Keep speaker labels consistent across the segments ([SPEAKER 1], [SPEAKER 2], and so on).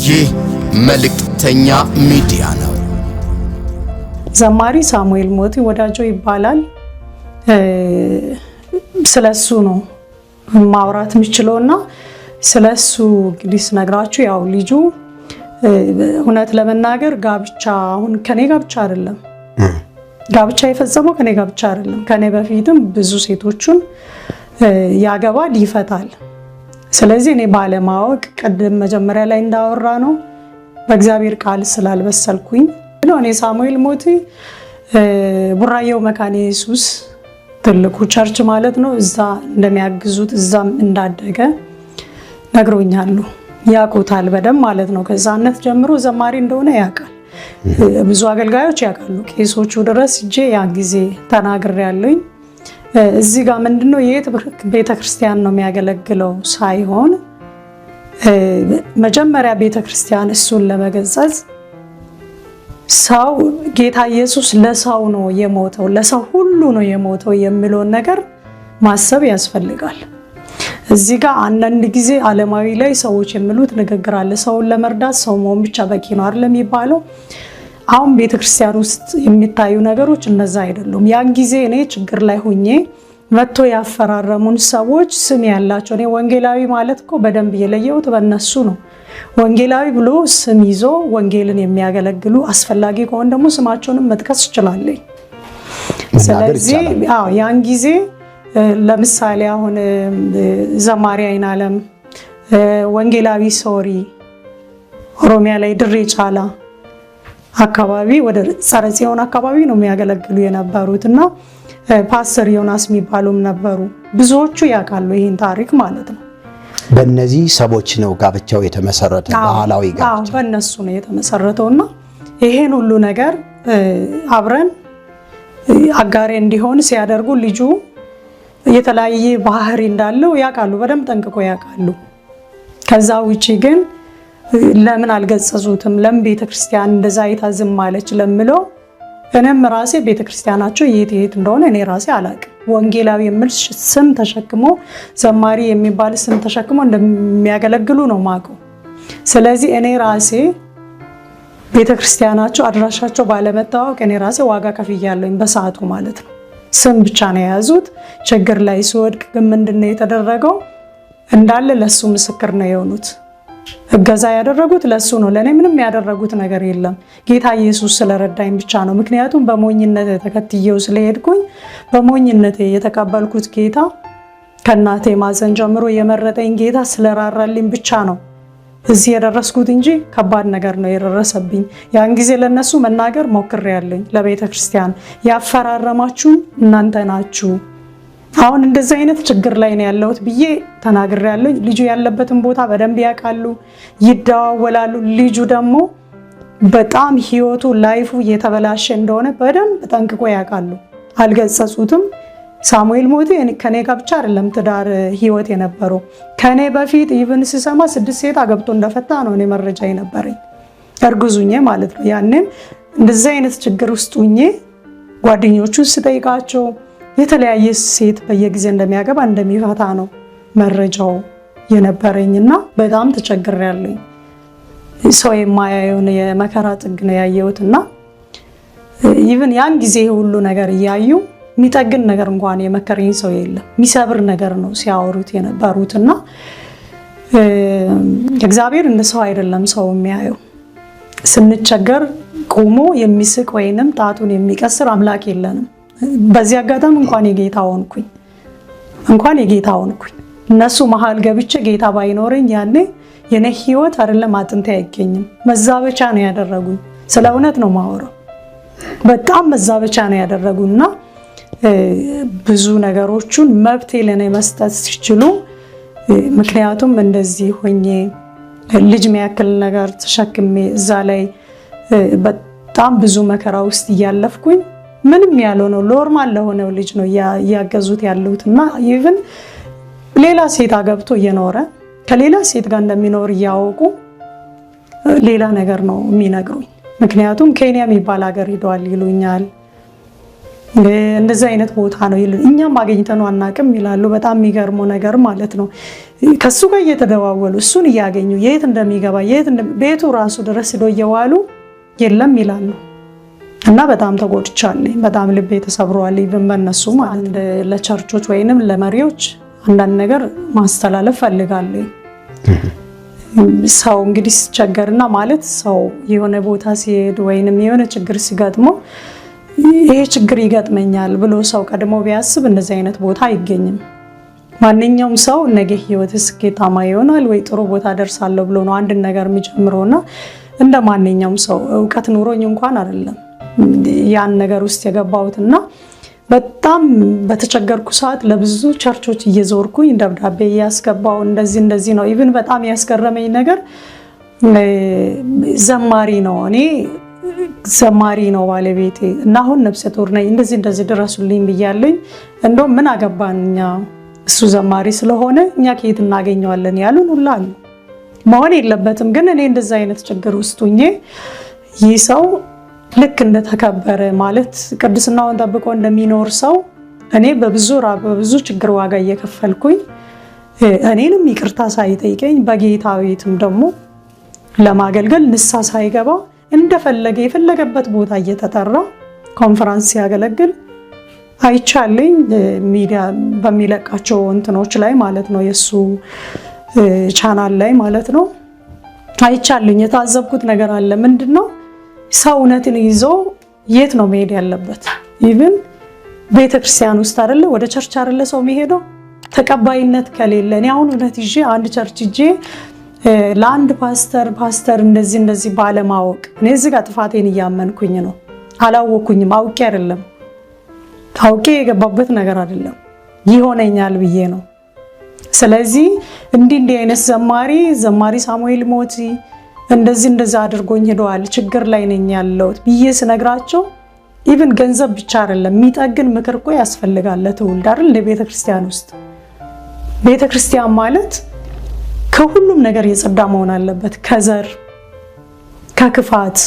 [SPEAKER 1] ይህ መልእክተኛ ሚዲያ ነው።
[SPEAKER 2] ዘማሪ ሳሙኤል ሞቲ ወዳጆ ይባላል። ስለሱ ነው ማውራት የምችለው እና ስለሱ እንግዲህ ስነግራችሁ ያው ልጁ እውነት ለመናገር ጋብቻ አሁን ከኔ ጋብቻ አይደለም፣ ጋብቻ የፈጸመው ከኔ ጋብቻ አይደለም። ከኔ በፊትም ብዙ ሴቶቹን ያገባል፣ ይፈታል። ስለዚህ እኔ ባለማወቅ ቅድም መጀመሪያ ላይ እንዳወራ ነው በእግዚአብሔር ቃል ስላልበሰልኩኝ ነው። እኔ ሳሙኤል ሞቲ ቡራየው መካነ ኢየሱስ ትልቁ church ማለት ነው፣ እዛ እንደሚያግዙት እዛም እንዳደገ ነግሮኛሉ። ያውቁታል በደንብ ማለት ነው። ከሕፃንነት ጀምሮ ዘማሪ እንደሆነ ያውቃል። ብዙ አገልጋዮች ያውቃሉ። ቄሶቹ ድረስ እጄ ያን ጊዜ ተናግሬያለሁኝ። እዚህ ጋር ምንድነው የት ቤተክርስቲያን ነው የሚያገለግለው ሳይሆን መጀመሪያ ቤተክርስቲያን እሱን ለመገሰጽ ሰው ጌታ ኢየሱስ ለሰው ነው የሞተው፣ ለሰው ሁሉ ነው የሞተው የሚለውን ነገር ማሰብ ያስፈልጋል። እዚህ ጋር አንዳንድ ጊዜ ዓለማዊ ላይ ሰዎች የሚሉት ንግግር አለ። ሰውን ለመርዳት ሰው መሆን ብቻ በቂ ነው አይደል የሚባለው። አሁን ቤተክርስቲያን ውስጥ የሚታዩ ነገሮች እነዛ አይደሉም። ያን ጊዜ እኔ ችግር ላይ ሁኜ መጥቶ ያፈራረሙን ሰዎች ስም ያላቸው፣ እኔ ወንጌላዊ ማለት እኮ በደንብ የለየሁት በእነሱ ነው። ወንጌላዊ ብሎ ስም ይዞ ወንጌልን የሚያገለግሉ፣ አስፈላጊ ከሆነ ደግሞ ስማቸውንም መጥቀስ እችላለሁ። ስለዚህ አዎ ያን ጊዜ ለምሳሌ አሁን ዘማሪ አይናለም፣ ወንጌላዊ ሶሪ፣ ኦሮሚያ ላይ ድሬ ጫላ አካባቢ ወደ ጸረ ጽዮን አካባቢ ነው የሚያገለግሉ የነበሩት እና ፓስተር ዮናስ የሚባሉም ነበሩ። ብዙዎቹ ያውቃሉ ይህን ታሪክ ማለት ነው።
[SPEAKER 3] በእነዚህ ሰዎች ነው ጋብቻው የተመሰረተ፣ ባህላዊ ጋብቻ
[SPEAKER 2] በእነሱ ነው የተመሰረተው እና ይሄን ሁሉ ነገር አብረን አጋሬ እንዲሆን ሲያደርጉ ልጁ የተለያየ ባህሪ እንዳለው ያውቃሉ፣ በደንብ ጠንቅቆ ያውቃሉ። ከዛ ውጪ ግን ለምን አልገጸጹትም? ለምን ቤተክርስቲያን እንደዛ አይታ ዝም አለች ለምለው እኔም ራሴ ቤተክርስቲያናቸው የት የት እንደሆነ እኔ ራሴ አላቅም። ወንጌላዊ የሚል ስም ተሸክሞ፣ ዘማሪ የሚባል ስም ተሸክሞ እንደሚያገለግሉ ነው ማቀው። ስለዚህ እኔ ራሴ ቤተክርስቲያናቸው አድራሻቸው ባለመታወቅ እኔ ራሴ ዋጋ ከፍያለሁኝ በሰዓቱ ማለት ነው። ስም ብቻ ነው የያዙት። ችግር ላይ ሲወድቅ ግን ምንድን ነው የተደረገው? እንዳለ ለሱ ምስክር ነው የሆኑት። እገዛ ያደረጉት ለሱ ነው። ለእኔ ምንም ያደረጉት ነገር የለም። ጌታ ኢየሱስ ስለረዳኝ ብቻ ነው። ምክንያቱም በሞኝነት ተከትየው ስለሄድኩኝ በሞኝነት የተቀበልኩት ጌታ፣ ከእናቴ ማዘን ጀምሮ የመረጠኝ ጌታ ስለራራልኝ ብቻ ነው እዚህ የደረስኩት እንጂ ከባድ ነገር ነው የደረሰብኝ። ያን ጊዜ ለነሱ መናገር ሞክሬያለኝ። ለቤተ ክርስቲያን ያፈራረማችሁን እናንተ ናችሁ፣ አሁን እንደዚህ አይነት ችግር ላይ ነው ያለሁት ብዬ ተናግሬያለሁ። ልጁ ያለበትን ቦታ በደንብ ያውቃሉ፣ ይደዋወላሉ። ልጁ ደግሞ በጣም ህይወቱ life ኡ እየተበላሸ እንደሆነ በደንብ ጠንቅቆ ያውቃሉ። አልገሰጹትም። ሳሙኤል ሞቴ ከኔ ጋር ብቻ አይደለም ትዳር ህይወት የነበረው። ከኔ በፊት even ስሰማ 6 ሴት አገብቶ እንደፈታ ነው እኔ መረጃ የነበረኝ፣ እርግዙኜ ማለት ነው። ያንን እንደዚህ አይነት ችግር ውስጥ ሁኜ ጓደኞቹን ስጠይቃቸው የተለያየ ሴት በየጊዜ እንደሚያገባ እንደሚፈታ ነው መረጃው የነበረኝና በጣም ተቸግሬያለሁኝ። ሰው የማያየውን የመከራ ጥግ ነው ያየሁትና even ያን ጊዜ ሁሉ ነገር እያዩ የሚጠግን ነገር እንኳን የመከረኝ ሰው የለም። የሚሰብር ነገር ነው ሲያወሩት የነበሩትና እግዚአብሔር እንደ ሰው አይደለም ሰው የሚያየው። ስንቸገር ቆሞ የሚስቅ ወይንም ጣቱን የሚቀስር አምላክ የለንም። በዚህ አጋጣሚ እንኳን የጌታ ሆንኩኝ፣ እንኳን የጌታ ሆንኩኝ። እነሱ መሀል ገብቼ ጌታ ባይኖረኝ ያኔ የኔ ህይወት አይደለም አጥንቴ አይገኝም። መዛበቻ ነው ያደረጉኝ። ስለ እውነት ነው ማወራው። በጣም መዛበቻ ነው ያደረጉና ብዙ ነገሮቹን መብቴ ለኔ መስጠት ሲችሉ፣ ምክንያቱም እንደዚህ ሆኜ ልጅ የሚያክል ነገር ተሸክሜ እዛ ላይ በጣም ብዙ መከራ ውስጥ እያለፍኩኝ ምንም ያልሆነው normal ለሆነው ልጅ ነው እያገዙት ያሉት እና even ሌላ ሴት አገብቶ እየኖረ ከሌላ ሴት ጋር እንደሚኖር እያወቁ ሌላ ነገር ነው የሚነግሩኝ። ምክንያቱም ኬንያ የሚባል ሀገር ሂደዋል ይሉኛል። እንደዚህ አይነት ቦታ ነው ይሉ፣ እኛም አግኝተነው አናውቅም ይላሉ። በጣም የሚገርመው ነገር ማለት ነው ከሱ ጋር እየተደዋወሉ፣ እሱን እያገኙ፣ የት እንደሚገባ፣ የት ቤቱ ራሱ ድረስ ሄዶ እየዋሉ የለም ይላሉ። እና በጣም ተጎድቻለሁ። በጣም ልቤ ተሰብሯል። Even በእነሱ ማለት ለ church ኦች ወይንም ለመሪዎች አንዳንድ ነገር ማስተላለፍ ፈልጋለሁ። ሰው እንግዲህ ሲቸገርና ማለት ሰው የሆነ ቦታ ሲሄድ ወይንም የሆነ ችግር ሲገጥመው ይሄ ችግር ይገጥመኛል ብሎ ሰው ቀድሞ ቢያስብ እንደዚህ አይነት ቦታ አይገኝም። ማንኛውም ሰው ነገ ህይወት ስኬታማ ይሆናል ወይ ጥሩ ቦታ ደርሳለሁ ብሎ ነው አንድን ነገር የሚጀምረውና እንደ ማንኛውም ሰው እውቀት ኑሮኝ እንኳን አይደለም ያን ነገር ውስጥ የገባሁትና በጣም በተቸገርኩ ሰዓት ለብዙ ቸርቾች እየዞርኩኝ ደብዳቤ እያስገባው እንደዚህ እንደዚህ ነው። Even በጣም ያስገረመኝ ነገር ዘማሪ ነው፣ እኔ ዘማሪ ነው ባለቤቴ እና አሁን ነፍሰ ጡር ነኝ፣ እንደዚህ እንደዚህ ድረሱልኝ ብያለኝ። እንደውም ምን አገባን እኛ፣ እሱ ዘማሪ ስለሆነ እኛ ከየት እናገኘዋለን ያሉን ሁላ አሉ። መሆን የለበትም ግን እኔ እንደዚህ አይነት ችግር ውስጥ ሁኜ ይህ ሰው ልክ እንደተከበረ፣ ማለት ቅድስናውን ጠብቆ እንደሚኖር ሰው፣ እኔ በብዙ ራብ በብዙ ችግር ዋጋ እየከፈልኩኝ እኔንም ይቅርታ ሳይጠይቀኝ፣ በጌታ ቤትም ደግሞ ለማገልገል ንስሐ ሳይገባ እንደፈለገ የፈለገበት ቦታ እየተጠራ ኮንፈረንስ ሲያገለግል አይቻለኝ። ሚዲያ በሚለቃቸው እንትኖች ላይ ማለት ነው፣ የእሱ ቻናል ላይ ማለት ነው አይቻለኝ። የታዘብኩት ነገር አለ። ምንድን ነው? ሰው እውነትን ይዞ የት ነው መሄድ ያለበት? Even ቤተክርስቲያን ውስጥ አይደለ? ወደ church አይደለ ሰው የሚሄደው? ተቀባይነት ከሌለ እኔ አሁን እውነት ይዤ አንድ church ሄጄ ለአንድ ፓስተር፣ ፓስተር እንደዚህ እንደዚህ ባለማወቅ፣ እኔ እዚህ ጋር ጥፋቴን እያመንኩኝ ነው። አላወኩኝም፣ አውቄ አይደለም፣ አውቄ የገባበት ነገር አይደለም፣ ይሆነኛል ብዬ ነው። ስለዚህ እንዲህ እንዲህ አይነት ዘማሪ ሳሙኤል ሞቲ እንደዚህ እንደዚህ አድርጎኝ ሄደዋል፣ ችግር ላይ ነኝ ያለሁት ብዬ ስነግራቸው even ገንዘብ ብቻ አይደለም፣ የሚጠግን ምክር እኮ ያስፈልጋል ለትውልድ አይደል? እንደ ቤተክርስቲያን ውስጥ ቤተክርስቲያን ማለት ከሁሉም ነገር የጸዳ መሆን አለበት። ከዘር፣ ከክፋት፣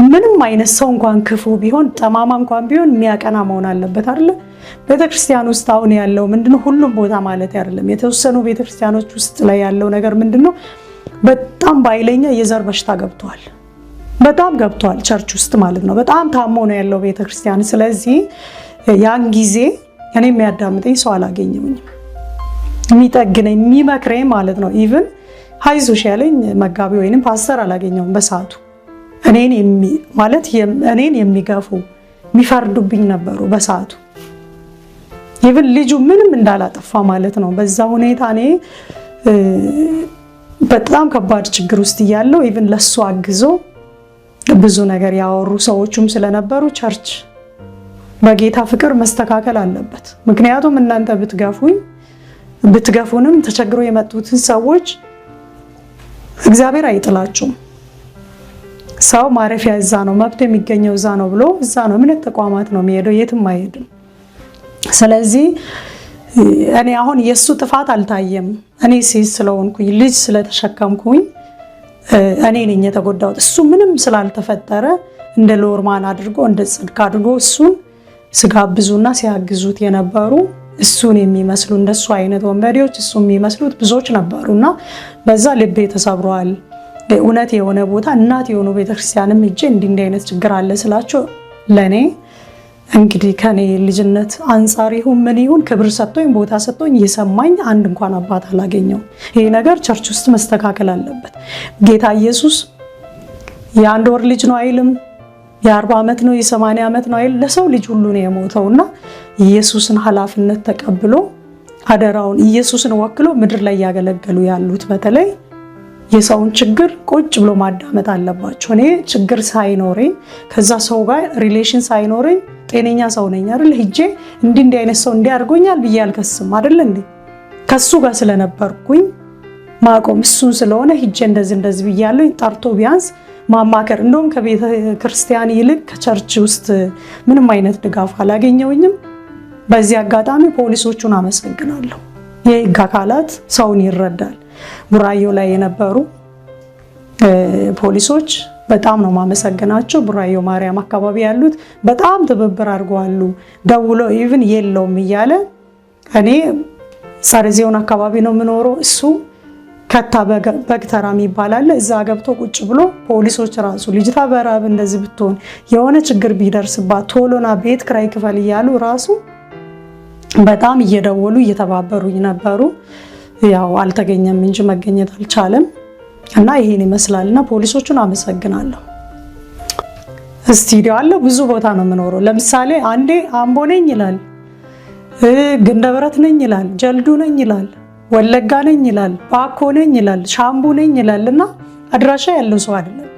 [SPEAKER 2] ምንም አይነት ሰው እንኳን ክፉ ቢሆን፣ ጠማማ እንኳን ቢሆን የሚያቀና መሆን አለበት አይደለ? ቤተክርስቲያን ውስጥ አሁን ያለው ምንድነው? ሁሉም ቦታ ማለት አይደለም። የተወሰኑ ቤተክርስቲያኖች ውስጥ ላይ ያለው ነገር ምንድነው? በጣም በኃይለኛ የዘር በሽታ ገብቷል። በጣም ገብቷል church ውስጥ ማለት ነው። በጣም ታሞ ነው ያለው ቤተክርስቲያን። ስለዚህ ያን ጊዜ እኔ የሚያዳምጠኝ ሰው አላገኘሁኝም። የሚጠግነኝ፣ የሚመክረኝ ማለት ነው። Even አይዞሽ ያለኝ መጋቢ ወይንም ፓስተር አላገኘሁም በሰዓቱ። እኔን ማለት እኔን የሚገፉ፣ የሚፈርዱብኝ ነበሩ በሰዓቱ። Even ልጁ ምንም እንዳላጠፋ ማለት ነው። በዛ ሁኔታ እኔ በጣም ከባድ ችግር ውስጥ እያለሁ even ለሱ አግዞ ብዙ ነገር ያወሩ ሰዎቹም ስለነበሩ church በጌታ ፍቅር መስተካከል አለበት። ምክንያቱም እናንተ ብትገፉኝ ብትገፉንም ተቸግሮ የመጡትን ሰዎች እግዚአብሔር አይጥላችሁም። ሰው ማረፊያ እዛ ነው፣ መብት የሚገኘው እዛ ነው ብሎ እዛ ነው እምነት ተቋማት ነው የሚሄደው፣ የትም አይሄድም። ስለዚህ እኔ አሁን የእሱ ጥፋት አልታየም። እኔ ሴት ስለሆንኩኝ፣ ልጅ ስለተሸከምኩኝ እኔ ነኝ የተጎዳሁት። እሱ ምንም ስላልተፈጠረ እንደ normal አድርጎ፣ እንደ ጽድቅ አድርጎ እሱን ሲጋብዙና ሲያግዙት የነበሩ እሱን የሚመስሉ፣ እንደሱ አይነት ወንበዴዎች፣ እሱ የሚመስሉት ብዙዎች ነበሩ እና በዛ ልቤ ተሰብሯል። እውነት የሆነ ቦታ እናት የሆኑ ቤተክርስቲያንም ሄጄ እንዲህ እንዲህ አይነት ችግር አለ ስላቸው ለእኔ እንግዲህ ከኔ ልጅነት አንጻር ይሁን ምን ይሁን ክብር ሰጥቶኝ፣ ቦታ ሰጥቶኝ እየሰማኝ አንድ እንኳን አባት አላገኘውም። ይሄ ነገር church ውስጥ መስተካከል አለበት። ጌታ ኢየሱስ የአንድ ወር ልጅ ነው አይልም፣ የ40 ዓመት ነው፣ የ80 ዓመት ነው አይልም። ለሰው ልጅ ሁሉ ነው የሞተው እና ኢየሱስን ኃላፊነት ተቀብሎ አደራውን ኢየሱስን ወክሎ ምድር ላይ እያገለገሉ ያሉት በተለይ የሰውን ችግር ቁጭ ብሎ ማዳመጥ አለባቸው። እኔ ችግር ሳይኖረኝ፣ ከዛ ሰው ጋር relation ሳይኖረኝ፣ ጤነኛ ሰው ነኝ አይደል? ሂጄ እንዲህ እንዲህ አይነት ሰው እንዲህ አድርጎኛል ብዬ አልከስም አይደል እንዴ? ከሱ ጋር ስለነበርኩኝ፣ ማቆም እሱን ስለሆነ ሂጄ እንደዚህ እንደዚህ ብያለሁ፣ ጠርቶ ቢያንስ ማማከር። እንደውም ከቤተ ክርስቲያን ይልቅ ከ church ውስጥ ምንም አይነት ድጋፍ አላገኘሁኝም። በዚህ አጋጣሚ ፖሊሶቹን አመሰግናለሁ። የህግ አካላት ሰውን ይረዳል። ቡራዮ ላይ የነበሩ ፖሊሶች በጣም ነው ማመሰግናቸው። ቡራዮ ማርያም አካባቢ ያሉት በጣም ትብብር አድርገዋሉ። ደውሎ even የለውም እያለ እኔ ሳርዚዮን አካባቢ ነው የምኖረው፣ እሱ ከታ በግተራ የሚባል አለ። እዛ ገብቶ ቁጭ ብሎ ፖሊሶች ራሱ ልጅቷ በራብ እንደዚህ ብትሆን የሆነ ችግር ቢደርስባት ቶሎና ቤት ክራይ ክፈል እያሉ ራሱ በጣም እየደወሉ እየተባበሩኝ ነበሩ። ያው አልተገኘም እንጂ መገኘት አልቻለም። እና ይሄን ይመስላል እና ፖሊሶቹን አመሰግናለሁ። ስቱዲዮ አለ፣ ብዙ ቦታ ነው የምኖረው። ለምሳሌ አንዴ አምቦ ነኝ ይላል፣ ግንደበረት ነኝ ይላል፣ ጀልዱ ነኝ ይላል፣ ወለጋ ነኝ ይላል፣ ባኮ ነኝ ይላል፣ ሻምቡ ነኝ ይላል እና አድራሻ ያለው ሰው አይደለም።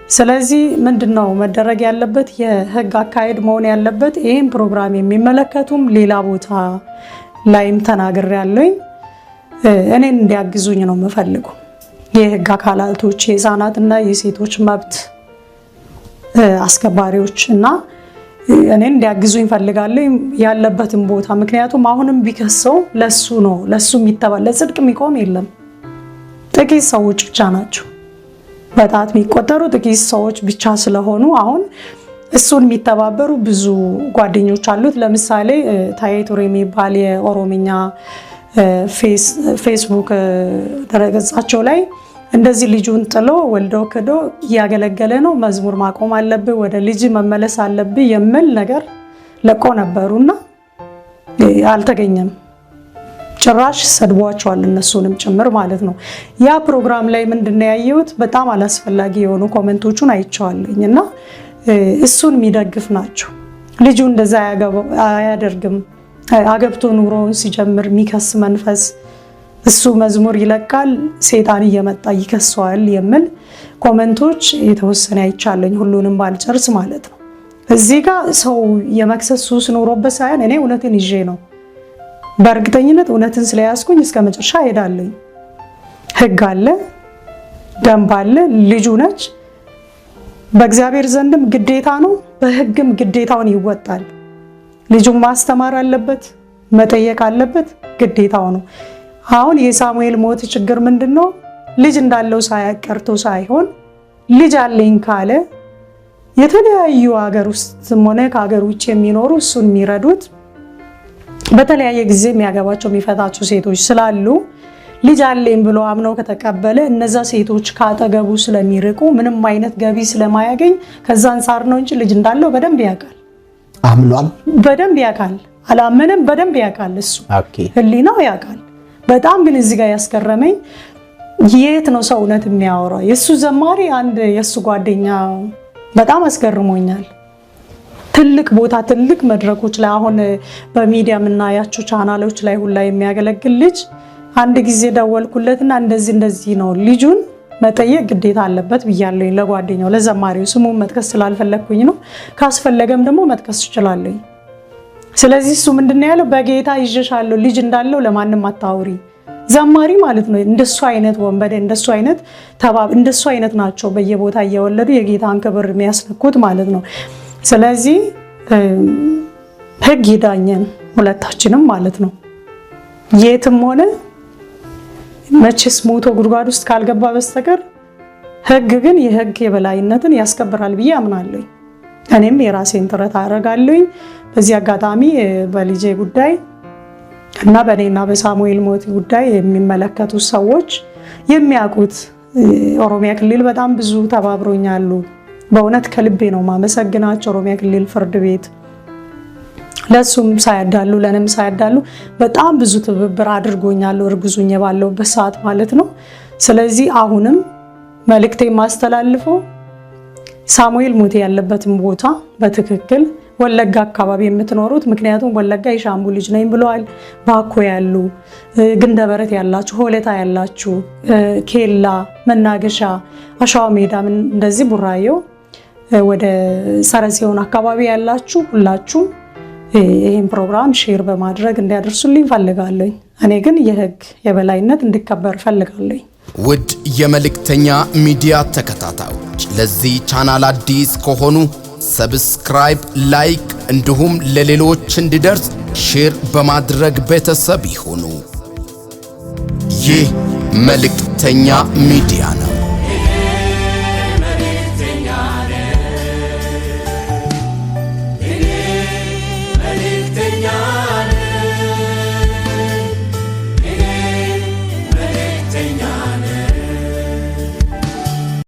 [SPEAKER 2] ስለዚህ ምንድነው መደረግ ያለበት? የህግ አካሄድ መሆን ያለበት። ይህን ፕሮግራም የሚመለከቱም ሌላ ቦታ ላይም ተናግሬያለሁኝ፣ እኔን እንዲያግዙኝ ነው የምፈልገው። የህግ አካላቶች የህፃናትና የሴቶች መብት አስከባሪዎች እና እኔን እንዲያግዙኝ እፈልጋለሁ ያለበትን ቦታ። ምክንያቱም አሁንም ቢከሰው ለሱ ነው ለሱ የሚተባል ለጽድቅ የሚቆም የለም። ጥቂት ሰዎች ብቻ ናቸው፣ በጣት የሚቆጠሩ ጥቂት ሰዎች ብቻ ስለሆኑ አሁን እሱን የሚተባበሩ ብዙ ጓደኞች አሉት። ለምሳሌ ታዬ ቱሬ የሚባል የኦሮምኛ ፌስቡክ ድረገጻቸው ላይ እንደዚህ ልጁን ጥሎ ወልዶ ክዶ እያገለገለ ነው፣ መዝሙር ማቆም አለብህ፣ ወደ ልጅ መመለስ አለብህ የሚል ነገር ለቆ ነበሩና አልተገኘም። ጭራሽ ሰድቧቸዋል እነሱንም ጭምር ማለት ነው። ያ ፕሮግራም ላይ ምንድነው ያየሁት? በጣም አላስፈላጊ የሆኑ comment ኦቹን አይቼዋለሁኝ እና እሱን የሚደግፍ ናቸው። ልጁ እንደዛ አያደርግም፣ አገብቶ ኑሮውን ሲጀምር የሚከስ መንፈስ እሱ መዝሙር ይለቃል፣ ሴጣን እየመጣ ይከሰዋል የሚል comment ኦች የተወሰነ አይቻለኝ፣ ሁሉንም ባልጨርስ ማለት ነው። እዚህ ጋር ሰው የመክሰስ ሱስ ኖሮበት ሳይሆን እኔ እውነትን ይዤ ነው በእርግጠኝነት እውነትን ስለያዝኩኝ እስከ መጨረሻ እሄዳለኝ። ሕግ አለ፣ ደንብ አለ፣ ልጁ ነች። በእግዚአብሔር ዘንድም ግዴታ ነው፣ በሕግም ግዴታውን ይወጣል። ልጁን ማስተማር አለበት፣ መጠየቅ አለበት፣ ግዴታው ነው። አሁን የሳሙኤል ሞት ችግር ምንድን ነው? ልጅ እንዳለው ሳያውቅ ቀርቶ ሳይሆን ልጅ አለኝ ካለ የተለያዩ ሀገር ውስጥም ሆነ ከሀገር ውጭ የሚኖሩ እሱን የሚረዱት በተለያየ ጊዜ የሚያገባቸው የሚፈታቸው ሴቶች ስላሉ ልጅ አለኝ ብሎ አምነው ከተቀበለ እነዛ ሴቶች ካጠገቡ ስለሚርቁ ምንም አይነት ገቢ ስለማያገኝ ከዛ አንጻር ነው እንጂ ልጅ እንዳለው በደንብ ያውቃል።
[SPEAKER 3] አምኗል፣
[SPEAKER 2] በደንብ ያውቃል። አላመነም፣ በደንብ ያውቃል። እሱ ሕሊናው ያውቃል። በጣም ግን እዚህ ጋር ያስገረመኝ የት ነው ሰው እውነት የሚያወራው? የእሱ ዘማሪ አንድ የእሱ ጓደኛ በጣም አስገርሞኛል። ትልቅ ቦታ ትልቅ መድረኮች ላይ አሁን በሚዲያ የምናያቸው ቻናሎች ላይ ሁላ የሚያገለግል ልጅ አንድ ጊዜ ደወልኩለትና እንደዚህ እንደዚህ ነው ልጁን መጠየቅ ግዴታ አለበት ብያለሁኝ ለጓደኛው ለዘማሪው። ስሙን መጥቀስ ስላልፈለግኩኝ ነው። ካስፈለገም ደግሞ መጥቀስ እችላለሁኝ። ስለዚህ እሱ ምንድነው ያለው? በጌታ ይዤሻለሁ፣ ልጅ እንዳለው ለማንም አታውሪ። ዘማሪ ማለት ነው። እንደሱ አይነት ወንበዴ፣ እንደሱ አይነት ተባብ፣ እንደሱ አይነት ናቸው በየቦታ እየወለዱ የጌታን ክብር የሚያስነኩት ማለት ነው። ስለዚህ ሕግ ይዳኘን ሁለታችንም ማለት ነው። የትም ሆነ መቼስ ሞቶ ጉድጓድ ውስጥ ካልገባ በስተቀር ሕግ ግን የሕግ የበላይነትን ያስከብራል ብዬ አምናለሁ። እኔም የራሴን ጥረት አደርጋለሁኝ። በዚህ አጋጣሚ በልጄ ጉዳይ እና በእኔና በሳሙኤል ሞት ጉዳይ የሚመለከቱ ሰዎች የሚያውቁት ኦሮሚያ ክልል በጣም ብዙ ተባብሮኛሉ። በእውነት ከልቤ ነው ማመሰግናቸው። ኦሮሚያ ክልል ፍርድ ቤት ለሱም ሳያዳሉ ለእኔም ሳያዳሉ በጣም ብዙ ትብብር አድርጎኛል፣ እርጉዙኝ ባለሁበት ሰዓት ማለት ነው። ስለዚህ አሁንም መልእክቴ የማስተላልፈው ሳሙኤል ሞቴ ያለበትን ቦታ በትክክል ወለጋ አካባቢ የምትኖሩት፣ ምክንያቱም ወለጋ የሻምቡ ልጅ ነኝ ብለዋል። ባኮ ያሉ፣ ግንደበረት ያላችሁ፣ ሆለታ ያላችሁ፣ ኬላ፣ መናገሻ፣ አሸዋ ሜዳ እንደዚህ ቡራየው ወደ ሰረሲዮን አካባቢ ያላችሁ ሁላችሁ ይህን ፕሮግራም share በማድረግ እንዲያደርሱልኝ ፈልጋለኝ። እኔ ግን የህግ የበላይነት እንዲከበር ፈልጋለኝ።
[SPEAKER 1] ውድ የመልእክተኛ ሚዲያ ተከታታዮች ለዚህ ቻናል አዲስ ከሆኑ subscribe፣ like እንዲሁም ለሌሎች እንዲደርስ share በማድረግ ቤተሰብ ይሁኑ። ይህ መልእክተኛ ሚዲያ ነው።